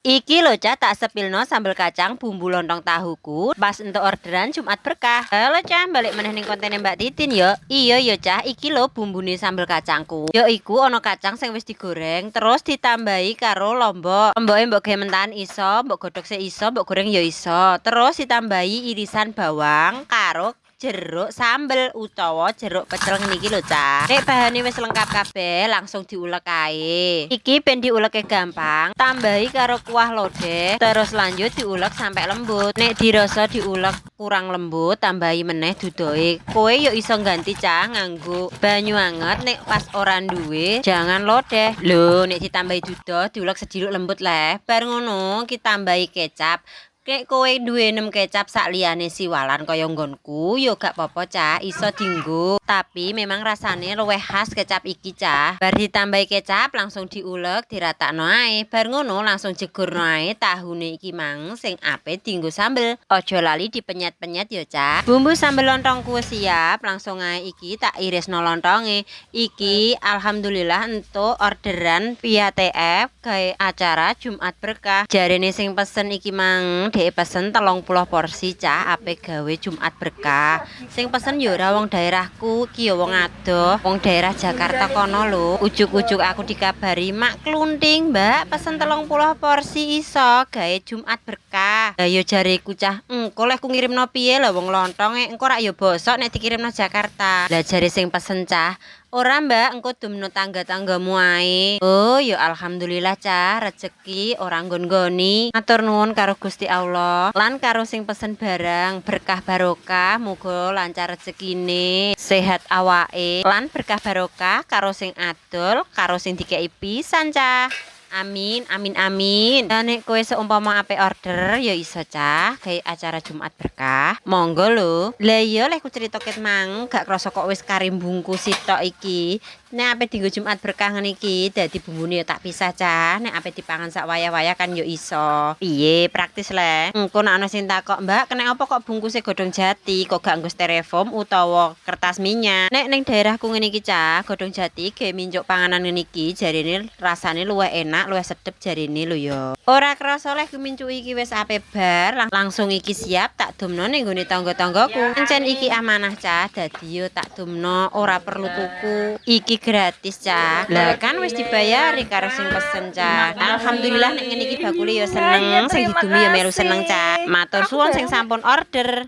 Iki lho, Cah, tak spillno sambel kacang bumbu lontong tahuku pas entuk orderan Jumat Berkah. Halo, Cah, balik meneh ning kontene Mbak Titin yo. Iya yo, Cah, iki lho bumbune sambel kacangku. Yo iku ana kacang sing wis digoreng terus ditambahi karo lombok. Lomboke mbok gawe mentahan iso, mbok godhog sik iso, mbok goreng yo iso. Terus ditambahi irisan bawang karo jeruk sambel utawa jeruk pecel ngene iki lho, Cah. Nek bahane wis lengkap kabeh, langsung diulek ae. Iki ben diuleke gampang, tambahi karo kuah lodeh, terus lanjut diulek sampai lembut. Nek dirasa diulek kurang lembut, tambahi meneh dudohe. Kowe yo iso ganti, Cah, nganggo banyu anget nek pas ora duwe jangan lodeh. Lho, nek ditambahi dudoh, diulek sediluk lembut leh. Bar ngono ditambahi kecap. Nek kowe duwe nem kecap sak liyane siwalan kaya nggonku, yo gak apa-apa, Cah, iso dinggo. Tapi memang rasane luwih khas kecap iki, Cah. Bar ditambahi kecap langsung diulek, diratakno ae. Bar ngono langsung jegurno ae tahune iki mang sing ape dinggo sambel. Aja lali dipenyet-penyet yo, Cah. Bumbu sambel lontongku wis siap, langsung ae iki tak irisno lontonge. Iki alhamdulillah entuk orderan via TF gawe acara Jumat Berkah. Jarene sing pesen iki mang dhek pesen 30 porsi, Cah, ape gawe Jumat Berkah. Sing pesen yo ora wong daerahku, iki yo wong adoh, wong daerah Jakarta kono lho. Ujug-ujug aku dikabari, "Mak Klunting, Mbak, pesen 30 porsi iso gawe Jumat Berkah." Lah yo jareku, "Cah, engko leh ku ngirimno piye lho, wong lontonge engko rak yo bosok nek dikirimno Jakarta." Lah jare sing pesen, Cah, "Ora, Mbak, engko dumno tangga-tanggamu ae." Oh, ya alhamdulillah, Cah, rejeki ora nggon-nggoni. Matur nuwun karo Gusti Allah lan karo sing pesen barang, berkah barokah, muga lancar rezekine, sehat awake, lan berkah barokah karo sing adol, karo sing dikeki pisan, Cah. Amin, amin, amin. Lah nek kowe seumpama ape order ya iso, Cah, gawe acara Jumat Berkah. Monggo lho. Lah iya, lek ku cerita ket mang gak krasa kok wis kari bungkus sitok iki. Nek ape dienggo Jumat Berkah ngene iki dadi bumbune ya tak pisah, Cah. Nek ape dipangan sak wayah-wayah kan ya iso. Piye, praktis le? Engko nek ana sing takok, "Mbak, kena apa kok bungkuse godhong jati, kok gak nggo styrofoam utawa kertas minyak?" Nek ning daerahku ngene iki, Cah, godhong jati gawe mincuk panganan ngene iki jarene rasane luwih enak, luwih sedep jarene lho ya. Ora krasa leh mincuki iki wis ape bar, langsung iki siap tak dumno ning nggone tangga-tanggaku. Encen iki amanah, Cah, dadi yo tak dumno, ora perlu tuku. Iki gratis, Cah. Lah kan wis dibayari karo sing pesen, Cah. Alhamdulillah nek ngene iki bakule yo seneng, sing didumi yo melu seneng, Cah. Matur suwun sing sampun order.